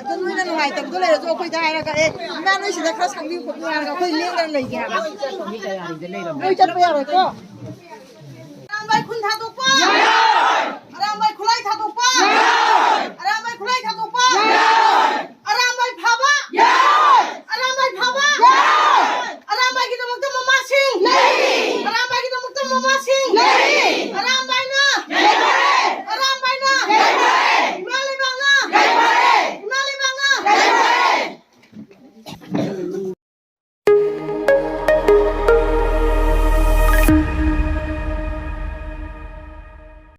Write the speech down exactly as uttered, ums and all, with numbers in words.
ꯑꯗꯣ ꯅꯣꯏꯅ ꯅꯨꯡꯉꯥꯏꯇꯕꯗꯣ ꯂꯩꯔꯁꯨ ꯑꯩꯈꯣꯏꯗ ꯍꯥꯏꯔꯒ, "ꯑꯦ, ꯏꯃꯥ, ꯅꯣꯏ ꯁꯤꯗ ꯈꯔ ꯁꯪꯕꯤꯌꯨ ꯈꯣꯠꯄꯤꯌꯨ" ꯍꯥꯏꯔꯒ ꯑꯩꯈꯣꯏ ꯂꯦꯡꯗꯅ ꯂꯩꯒꯦ ꯍꯥꯏꯕ꯫ ꯃꯣꯏ ꯆꯠꯄ ꯌꯥꯔꯣꯏꯀꯣ? ꯂꯥꯡꯕꯥꯏ ꯈꯨꯟ ꯊꯥꯗꯣꯛꯄ!